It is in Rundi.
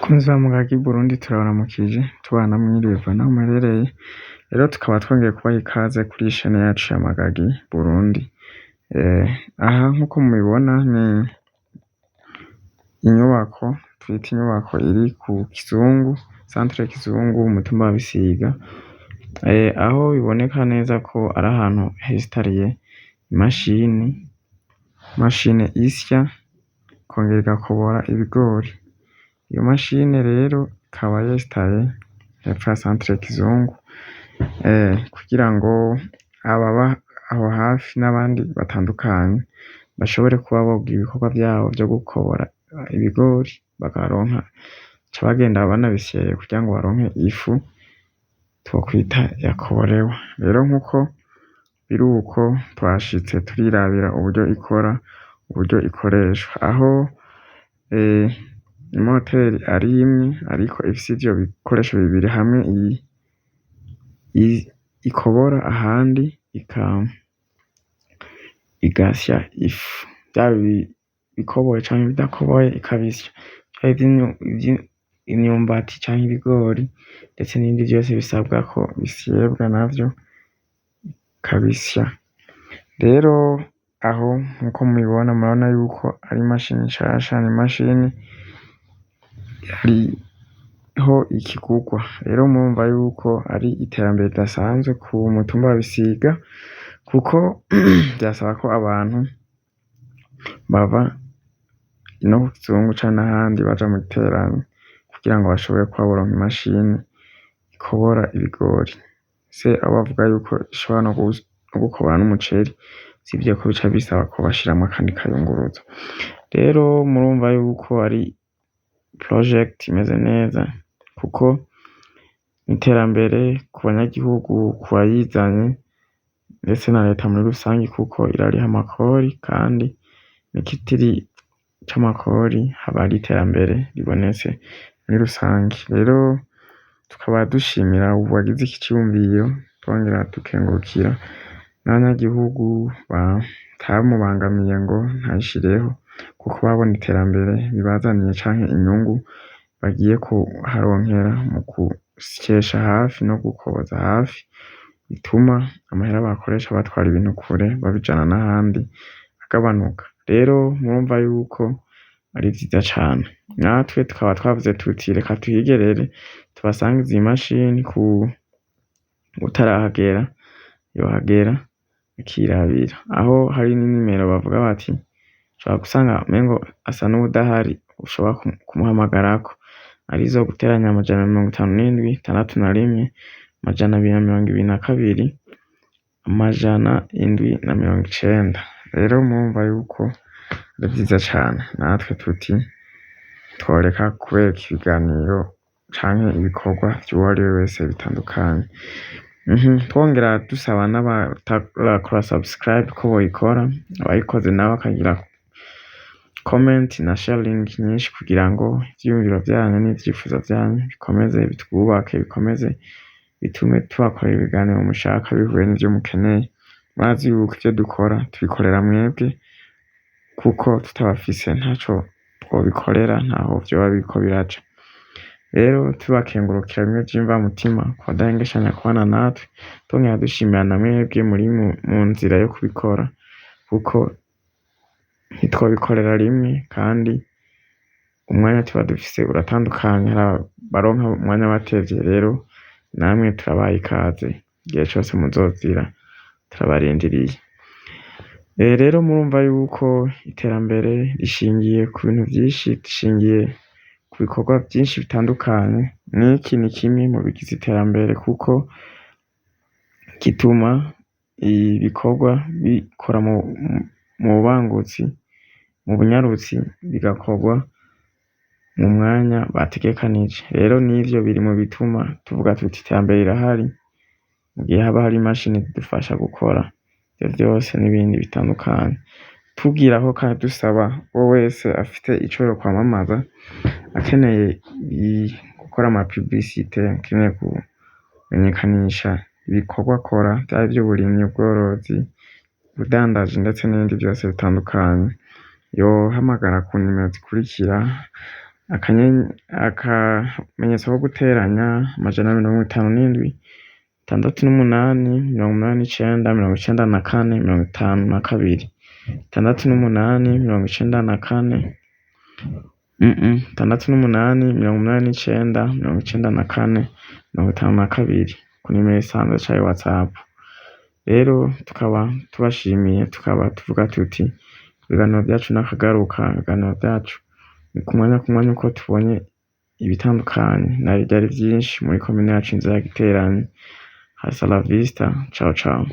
Bakunzi ba Mugagi Burundi, turabaramukije, tubana mwiriwe bivana naho muherereye. Rero tukaba twongeye kubaha ikaze kuri chaîne yacu ya Magagi Burundi. Aha nkuko mubibona ni inyubako twita inyubako iri ku Kizungu, centre Kizungu, umutumba wa Bisiga, aho biboneka neza ko ari ahantu hesitariye imashini, imashini isya ikongera igakobora ibigori. Iyo mashini rero ikaba yesitaye hepfo ya centre Kizungu, kugira ngo ababa aho hafi n'abandi batandukanye bashobore kuba bogira ibikorwa vyabo vyo gukobora ibigori, bakaronka baca bagenda banabisyeye kugira ngo baronke ifu twokwita yakoborewe. Rero nkuko biri uko, twashitse turirabira uburyo ikora, uburyo ikoreshwa, aho imoteri ari imwe ariko ifise ivyo bikoresho bibiri, hamwe ikobora ahandi igasya ifu, vyaba ibikoboye canke ibidakoboye ikabisya, vyaba imyumbati canke ibigori ndetse n'ibindi vyose bisabwa ko bisyebwa navyo ikabisya. Rero aho nkuko mubibona, murabona yuko ari imashini nshasha, ni imashini yariho ikigurwa. Rero murumva yuko ari iterambere ridasanzwe ku mutumba wa Bisiga, kuko vyasaba ko abantu bava ino ku Kizungu canke n'ahandi baja mu giteranyi kugira ngo bashobore kuba boronka imashini ikobora ibigori. Se aho bavuga yuko ishobora no gukobora n'umuceri, usibye ko bica bisaba ko bashiramwo akandi kayunguruzo. Rero murumva yuko ari project imeze neza, kuko iterambere ku banyagihugu, ku bayizanye, ndetse na leta muri rusangi, kuko irariha amakori, kandi n'igitiri c'amakori haba hari iterambere ribonetse muri rusangi. Rero tukaba dushimira uwagize iki ciyumviro, twongera dukengurukira n'abanyagihugu batamubangamiye ngo ntayishireho, kuko babona iterambere bibazaniye canke inyungu bagiye kuharonkera mu gusyesha hafi no gukoboza hafi, bituma amahera bakoresha batwara ibintu kure babijana n'ahandi agabanuka. Rero murumva yuko ari vyiza cane. Natwe tukaba twavuze tuti reka tuhigerere tubasangize iyi mashini, ku utarahagera yohagera akirabira. Aho hari n'inimero bavuga bati ushobora gusanga umengo asa n'uwudahari, ushobora kumuhamagarako, arizo guteranya 557 61 222 790. Rero murumva yuko ari vyiza cane. Natwe tuti tworeka kubereka ibiganiro canke ibikorwa vy'uwariwe wese bitandukanye. Twongera dusaba n'abatarakora subscribe ko boyikora, abayikoze nabo bakagira comment na sharing nyinshi, kugira ngo ivyiyumviro vyanyu n'ivyifuzo vyanyu bikomeze bitwubake, bikomeze bitume tubakorera ibiganiro mushaka bihuye n'ivyo mukeneye. Murazi yuko ivyo dukora tubikorera mwebwe, kuko tutabafise ntaco twobikorera, ntaho vyoba biriko biraja. Rero tubakengurukira bimwe vy'imvamutima ku badahengeshanya kubana natwe, twongera dushimira na mwebwe muri mu nzira yo kubikora, kuko ntitwobikorera rimwe, kandi umwanya tuba dufise uratandukanye, hari abaronka umwanya batevye. Rero namwe turabaha ikaze igihe cose muzozira, turabarindiriye. Rero murumva yuko iterambere rishingiye ku bintu vyinshi, rishingiye ku bikorwa vyinshi bitandukanye. N'iki ni kimwe mu bigize iterambere, kuko gituma ibikorwa bikora mu bubangutsi, mu bunyarutsi, bigakorwa mu mwanya bategekanije. Rero n'ivyo biri mu bituma tuvuga tuti iterambere rirahari mu gihe haba hari imashini zidufasha gukora ivyo vyose n'ibindi bitandukanye. Tugiraho kandi dusaba uwo wese afite ico yokwamamaza, akeneye gukora ama publicité, akeneye kumenyekanisha ibikorwa akora, vyaba ivy'uburimyi, ubworozi, ubudandaji ndetse n'ibindi vyose bitandukanye, yohamagara ku nimero zikurikira. Akamenyetso ko guteranya 257 68 89 94 52, 68 94, 68 89 94 52 ku nimero isanzwe canke WhatsApp. Rero tukaba tubashimiye, tukaba tuvuga tuti ibiganiro vyacu nakagaruka, ibiganiro vyacu ni ku mwanya ku mwanya uko tubonye ibitandukanye nari vyari vyinshi muri komine yacu nziza ya Giteranyi. Hasta la vista, ciao ciao.